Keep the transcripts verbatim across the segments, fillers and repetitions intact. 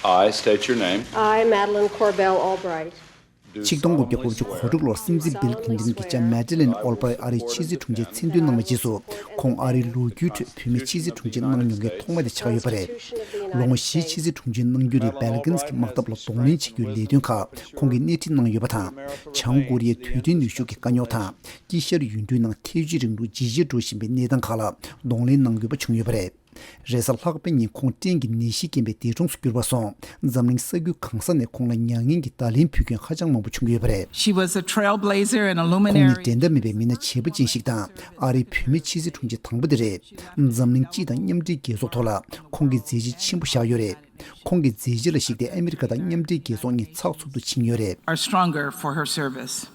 I state your name. I, Madeleine Corbell Albright. ཆིག་སྟོང་དགུ་བརྒྱ་དགུ་བཅུ་གོ་དྲུག་ལོར་སྲིད་འཛིན་བིལ་ཁིན་ཏིན་གྱི་ལྕམ་མེ་ཏྲེ་ལིན་ཨོལ་བྷ་རའི་ཨ་རིའི་ཕྱི་སྲིད་དྲུང་ཆེའི་མཚན་འདོན་གནང་བའི་རྗེས་སུ། ཁོང་ཨ་རིའི་ལོ་རྒྱུས་ཁྲོད་བུད་མེད་ཕྱི་སྲིད་དྲུང་ཆེ་གནང་མྱོང་མཁན་ཐོག་མ་དེ་ཆགས་ཡོད་པ་རེད། ལོ་ངོ་བཞི་ཕྱི་སྲིད་དྲུང་ཆེ་གནང་རྒྱུ་རེད། བྷེལ་ཀིན་སི་གི་དམག་འཐབ་ལ་གདོང་ལེན་བྱེད་རྒྱུའི་ལས་དོན་ཁག་ཁོང་གིས་སྣེ་ཁྲིད་གནང་ཡོད་པ་དང་། བྱང་ཀོ་རི་ཡའི་རྡུལ་ཕྲན་ནུས་ཤུགས་ཀྱི་དཀའ་རྙོག་དང་། དཀྱིལ་ཤར་ཡུལ་གྲུའི་ནང་ཐེའུ་ཅི་རིང་ལུགས་ཇེ་ཆེར་འགྲོ་བཞིན་པའི་གནས་སྟངས་ཁག་ལ་གདོང་ལེན་གནང་དགོས་པ་བྱུང་ཡོད་པ་རེད། རེས་གཟའ་ལྷག་པའི་ཉིན་ཁོང་སྐྲན་གྱི་ནད་གཞིས་རྐྱེན་པས་འདས་གྲོངས་སུ་གྱུར་པ་སོང་། འཛམ་གླིང་ས་ཁུལ་གང་ས་ནས་ཁོང་ལ་མྱ་ངན་གྱི་བརྡ་ལན་ཕུལ་མཁན་ཧ་ཅང་མང་པོ་བྱུང་ཡོད་པ་རེད། She was a trailblazer and a ཁོང་ནི་luminary. འགྲན་ཟླ་མེད་པའི་མི་སྣ་བྱེད་པོ་ཅན་ཞིག་དང་། ཨ་རིའི་བུད་མེད་ཕྱི་སྲིད་དྲུང་ཆེ་དང་པོ་དེ་རེད། འཛམ་གླིང་སྤྱི་དང་མཉམ་འབྲེལ་རྒྱལ་ཚོགས་ཐོག་ལ་ཁོང་གི་མཛད་རྗེས་ཆེན་པོ་བཞག་ཡོད་རེད། ཁོང་གི་མཛད་རྗེས་ལ་གཞིགས་ཏེ་ཨ་མི་རི་ཀ་དང་མཉམ་འབྲེལ་རྒྱལ་ཚོགས་གཉིས་ཚགས་ཚུད་དུ་ཕྱིན་ཡོད་རེད། Are stronger for her service.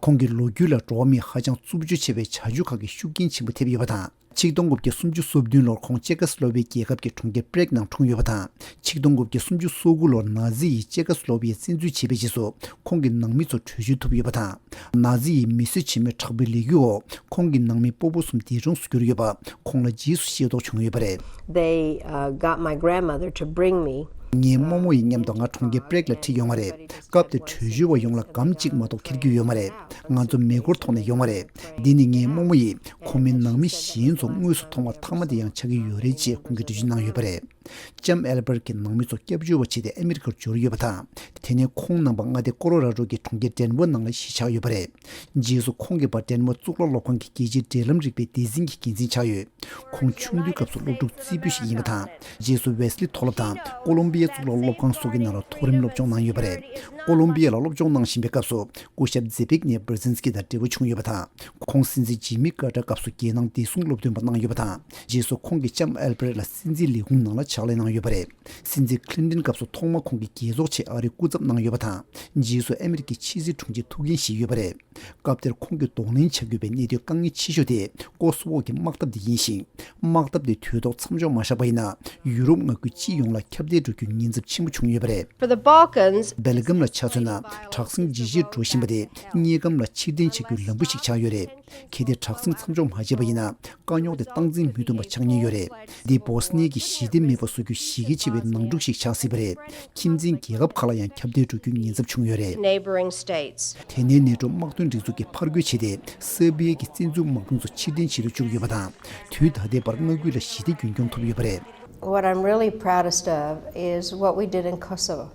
ཁོང་གི་ལོ་རྒྱུས་ལ་འགྲོ་བ་མིས་ཧ་ཅང་རྩུབ་སྤྱོད་ཆེ་བའི་བྱ་སྤྱོད་ཁག་གི་ཤུགས་རྐྱེན་ཆེན་པོ་ཐེབས་ཡོད་པ་དང་། ཆིག་སྟོང་དགུ་བརྒྱ་སུམ་ཅུ་སོ་བདུན་ལོར་ཁོང་ཅེ་ཀ་སི་ལོ་ཝི་ཡའི་རྒྱལ་ཁབ་ཀྱི་གྲོང་ཁྱེར་པྲེག་ནང་འཁྲུངས་ཡོད་པ་དང་། ཆིག་སྟོང་དགུ་བརྒྱ་སུམ་ཅུ་སོ་དགུ་ལོར་ནཱ་ཛི་ཡིས་ཅེ་ཀ་སི་ལོ་ཝི་ཡ་བཙན་འཛུལ་བྱས་པའི་རྗེས་སུ། ཁོང་གི་ནང་མི་ཚོ་བྲོས་བྱོལ་ཐུབ་ཡོད་པ་དང་། ནཱ་ཛི་ཡིས་མི་གསོད་བྱེད་མུས་དྲག་པོའི་ལས་འགུལ་འོག་ཁོང་གི་ནང་མི་སྤོ་བོ་གསུམ་འདས་གྲོངས་སུ་གྱུར་ཡོད་པ་ཁོང་ལ་རྗེས་སུ་ཤེས་རྟོགས་བྱུང་ཡོད་པ་རེད། They, uh, got my grandmother to bring me. ངའི་རྨོ་མོ་ཡིས་མཉམ་དུ་ང་གྲོང་ཁྱེར་པྲེག་ལ་ཁྲིད་ཡོང་བ་རེད། སྐབས་དེར་བྲོས་བྱོལ་བ་ཡོངས་ལ་སྒམ་གཅིག་མ་གཏོགས་འཁྱེར་རྒྱུ་ཡོད་མ་རེད། ང་ཚོ་མེ་འཁོར་ཐོག་ནས་ཡོང་བ་རེད། འདི་ནི་ངའི་རྨོ་མོ་ཡིས་ཁོ་མོའི་ནང་མི་གཞན་ཚོ་དངོས་སུ་མཐོང་བ་ཐ་མ་དེ་ཡང་ཆགས་ཀྱི་ཡོད་རེད་ཅེས་ཁོང་གིས་འགྲེལ་བརྗོད་གནང་ཡོད་པ་རེད། ལྕམ་ཨེལ་བྷར་གྱི་ནང་མི་ཚོ་སྐྱབས་བཅོལ་བ་བྱས་ཏེ་ཨ་མི་རི་ཀར་འབྱོར་ཡོད་པ་དང་། དེ་ནས་ཁོང་རྣམ་པ་མངའ་སྡེ་ཀོ་རོ་ར་རོ་གི་གྲོང་ཁྱེར་ཌེན་ཝར་ནང་ལ་གཞིས་ཆགས་ཡོད་པ་རེད། རྗེས་སུ་ཁོང་གི་པ་ཌེན་ཝར་གཙུག་ལག་སློབ་ཁང་གི་རྒྱལ་སྤྱིའི་འབྲེལ་ལམ་རིག་པའི་སྡེ་ཚན་གྱི་འགན་འཛིན་ཆགས་ཡོད། ཁོང་ཆུང་དུས་སྐབས་སུ་སློབ་ཕྲུག་རྩེ་ཕུད་ཞིག་ཡིན་པ་དང་། རྗེས་སུ་ཝེ་སི་ལི་མཐོ་སློབ་དང་ཀོ་ལོམ་པི་ཡའི་གཙུག་ལག་སློབ་ཁང་སོགས་ཀྱི་ནང་ལ་མཐོ་རིམ་སློབ་སྦྱོང་གནང་ཡོད་པ་རེད། ཀོ་ལོམ་པི་ཡ་ལ་སློབ་སྦྱོང་གནང་བཞིན་པའི་སྐབས་སུ། སྐུ་ཞབས་ཛེ་པིག་ནེ་བྷར་ཛིན་སི་ཀི་དང་འབྲེལ་བ་བྱུང་ཡོད་པ་དང་། ཁོང་སྲིད་འཛིན་ཇི་མི་ཀར་ཏར་སྐབས་སུ་རྒྱལ་ནང་བདེ་སྲུང་སློབ་སྟོན་པ་གནང་ཡོད་པ་དང་། རྗེས་སུ་ཁོང་གིས་ལྕམ་ཨེལ་བྷར་ལ་སྲིད་འཛིན་ལས་ཁུངས་ནང་ལ་ཕྱག་ལས་གནང་ཡོད་པ་རེད། སྲིད་འཛིན་ཁི་ལིན་ཏན་སྐབས་སུ་ཐོག་མར་ཁོང་གི་རྒྱལ་ཚོགས་ཆེད་ཨ་རིའི་སྐུ་ཚབ་གནང་ཡོད་པ་དང་། རྗེས་སུ་ཨ་མི་རི་ཀའི་ཕྱི་སྲིད་དྲུང་ཆེའི་ཐུགས་འགན་བཞེས་ཡོད་པ་རེད། སྐབས་དེར་ཁོང་གིས་གདོང་ལེན་བྱ་དགོས་པའི་གནད་དོན་དཀའ་ངལ་ཆེ་ཤོས་དེ་ཀོ་སི་ཝོ་གི་དམག་འཐབ་དེ་ཡིན་ཞིང་། དམག་འཐབ་དེ་དུས་ཐོག་མཚམས་འཇོག་མ་བཞག་པ་ཡིན་ན། ཡུ་རོབ་མངའ་ཁུལ་སྤྱི་ཡོངས་ལ་ཁྱབ་གདལ་འགྲོ་རྒྱུའི་ཉེན་ཚབས་ཆེན་པོ་བྱུང་ཡོད་པ་རེད། For the Balkans, སྦེལ་ཀམ་ལ་ཆ་མཚོན་ན། དྲག་ཟིང་ཇེ་ཆེར་འགྲོ་བཞིན་པ་དེ་དམྱལ་ཁམས་ལ་ཕྱིར་འཐེན་བྱ་རྒྱུའི་ལམ་བུ་ཞིག་ཆགས་ཡོད་རེད། གལ་ཏེ་དྲག་ཟིང་མཚམས་འཇོག་མ་བྱས་པ་ཡིན་ན། དཀའ་རྙོག་དེ་སྟངས་འཛིན་མི་ཐུབ་པ་ཆགས་ཉེན་ཡོད་རེད། འདི་བོ་སི་ནི་ཡ་གི་ཞི་བདེ་མེད་པར་བཟོ་རྒྱུའི་གཞི་རྒྱ་ཆེ་བའི་ནང་འཁྲུག་ཞིག་ཆགས་སྲིད་པ་རེད། ཁྱིམ་མཚེས་རྒྱལ་ཁབ་ཁག་ལ་ཡང་ཁྱབ་གདལ་འགྲོ་རྒྱུའི་ཉེན་ཚབས་བྱུང་ཡོད་རེད། Neighboring states. དེ་ནས་ནེ་ཊོ་དམག་དོན་སྒྲིག་འཛུགས་ཀྱིས་ཕར་རྒོལ་བྱས་ཏེ། སེར་བྷི་ཡའི་བཙན་འཛུལ་དམག་དཔུང་ཚོ་ཕྱིར་འཐེན་བྱེད་དུ་བཅུག་ཡོད་པ་དང་། དུས་ད་ལྟའི་བར་མངའ་ཁུལ་ལ་ཞི་བདེ་རྒྱུན་སྐྱོང་ཐུབ་ཡོད་པ་རེད། What I'm really proudest of is what we did in Kosovo.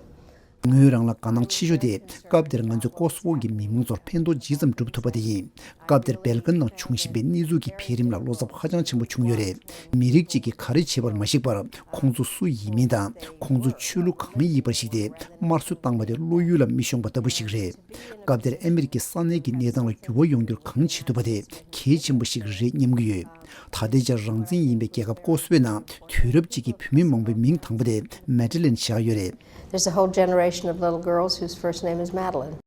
ངོས་རང་ལ་དགའ་སྣང་ཆེ་ཤོས་དེ། སྐབས་དེར་ང་ཚོས་ཀོ་སི་ཝོ་གི་མི་མང་ཚོར་ཕན་ཐོགས་ཇི་ཙམ་སྒྲུབ་ཐུབ་པ་དེ་ཡིན། སྐབས་དེར་སྦེལ་ཀན་ནང་བྱུང་བཞིན་པའི་གནས་ཚུལ་གྱི་འཕེལ་རིམ་ལ་བློ་འཚབ་ཧ་ཅང་ཆེན་པོ་བྱུང་ཡོད་རེད། མི་རིགས་གཅིག་གིས་ག་རེ་བྱེད་པར་མ་གཞིགས་པར། ཁོང་ཚོ་སུ་ཡིན་མིན་དང་། ཁོང་ཚོ་ཆོས་ལུགས་གང་ཡིན་པར་གཞིགས་ཏེ། དམར་གསོད་བཏང་བ་དེ་བློ་ཡུལ་ལ་མི་ཤོང་པ་ལྟ་བུ་ཞིག་རེད། སྐབས་དེར་ཨ་མི་རི་ཀའི་ས་གནས་ཀྱི་གནས་སྟངས་ལ་འགྱུར་བ་ཡོང་རྒྱུར་གང་བྱེད་ཐུབ་པ་དེ་གལ་ཆེན་པོ་ཞིག་རེད་སྙམ་གྱི་ཡོད། ད་ལྟའི་ཆར་རང་བཙན་ཡིན་པའི་རྒྱལ་ཁབ་ཀོ་སི་ཝོའི་ནང་དུས་རབས་གཅིག་གི་བུད་མེད་མང་པོའི་མིང་དང་པོ་དེ་མེ་ཏྲེ་ལེན་བཞག་ཡོད་རེད། There's a whole generation of little girls whose first name is Madeline.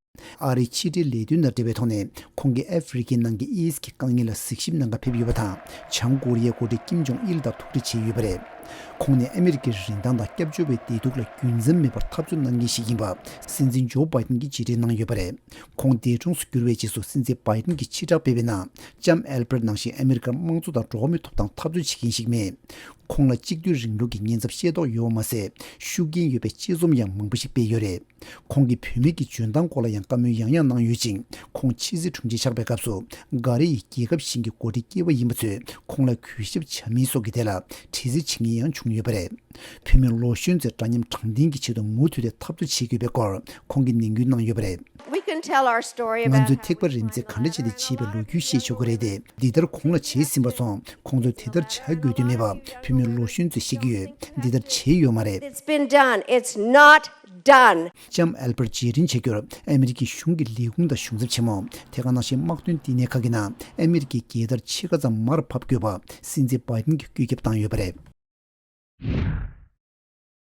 ཨ་རིའི་ཕྱི་འབྲེལ་ལས་དོན་དང་འབྲེལ་བའི་ཐོག་ནས། ཁོང་གིས་ཨ་ཧྥེ་རི་ཁའི་ནང་གི་ཨེ་ཌི་སི་གི་དཀའ་ངལ་ལ་གཟིགས་ཞིབ་གནང་གར་ཕེབས་ཡོད་པ་དང་། བྱང་ཀོ་རི་ཡའི་འགོ་ཁྲིད་ཀིམ་ཇོང་ཨིལ་དང་ཐུག་འཕྲད་བྱས་ཡོད་པ་རེད། ཁོང་ནས་ཨ་མི་རི་ཀའི་རིན་ཐང་དང་སྐྱབས་བཅོལ་བའི་བདེ་སྡུག་ལ་རྒྱུན་འཛོམས་མེད་པར་འཐབ་རྩོད་གནང་མཁན་ཞིག་ཡིན་པ། སྲིད་འཛིན་ཇོ་བྷའི་ཏིན་གྱིས་རྗེས་དྲན་གནང་ཡོད་པ་རེད། ཁོང་འདས་གྲོངས་སུ་གྱུར་བའི་རྗེས་སུ། སྲིད་འཛིན་བྷའི་ཏིན་གྱིས་ཕྱིར་བསྒྲགས་སྤེལ་བའི་ནང་། ལྕམ་ཨེལ་བྷར་ནང་བཞིན་ཨ་མི་རི་ཀར་དམངས་གཙོ་དང་འགྲོ་བ་མིའི་ཐོབ་ཐང་འཐབ་རྩོད་བྱེད་མཁན་ཞིག་མེད། ཁོང་ལ་གཅིག་སྡུད་རིང་ལུགས་ཀྱི་ཉེན་ཚབས་ཤེས་རྟོགས་ཡོད་པ་མ་ཟད། ཤུགས་རྐྱེན་ཡོད་པའི་དཔྱད་རྩོམ་ཡང་མང་པོ་ཞིག་སྤེལ་ཡོད་རེད། ཁོང་གིས་བུད་མེད་ཀྱི་འཇོན་ཐང་སྐོར་ལ་ཡང་བཀའ་མོལ་ཡང་ཡང་གནང་ཡོད་ཅིང་། ཁོང་ཕྱི་སྲིད་དྲུང་ཆེ་ཆགས་པའི་སྐབས་སུ། འགའ་རེ་ཡིས་རྒྱལ་ཁབ་གཞན་གྱི་འགོ་ཁྲིད་སྐྱེས་པ་ཡིན་པ་ཚོས་ཁོང་ལ་གུས་ཞབས་བྱ་མིན་སོགས་ཀྱི་ཐད་ལ་དྲི་རྩད་བྱེད་མཁན་ཡང་བྱུང་ཡོད་པ་རེད། བུད་མེད་ལོ་གཞོན་ཚོས་འདྲ་མཉམ་དྲང་བདེན་གྱི་ཆེད་དུ་མུ་མཐུད་དེ་འཐབ་རྩོད་བྱེད་དགོས་པའི་སྐོར་ཁོང་གིས་ནན་སྐུལ་གནང་ཡོད་པ་རེད། We can tell our story about ང་ཚོས་ཐེག་པ་རིམ་འཛེགས་ག་འདྲ་བྱས་ཏེ་བྱས་པའི་ལོ་རྒྱུས་བཤད་ཆོག་གི་རེད་དེ། འདི་ལྟར་གོང་ལ་བྱས་ཟིན་པ་སོང་། ཁོང་ཚོས་དེ་ལྟར་བྱ་དགོས་དོན་མེད་པ་བུད་མེད་ལོ་གཞོན་ཚོས་བཤད་ཀྱི་ཡོད། འདི་ལྟར་བྱས་ཡོད་མ་རེད། It's been done. It's not done. ལྕམ་ཨེལ་བྷར་རྗེས་དྲན་བྱ་རྒྱུར་ཨ་མི་རི་ཀའི་གཞུང་གི་ལས་ཁུངས་དང་གཞུང་ཚབ་ཆེན་མོ། དེ་ག་ནང་བཞིན་དམག་དོན་བསྟི་གནས་ཁག་གི་ནང་ཨ་མི་རི་ཀའི་རྒྱལ་དར་ཕྱེད་ཀ་ཙམ་མར་ཕབ་དགོས་པ་སྲིད་འཛིན་བྷའི་ཏིན་གྱིས་བཀོད་ཁྱབ་བཏང་ཡོད་པ་རེད།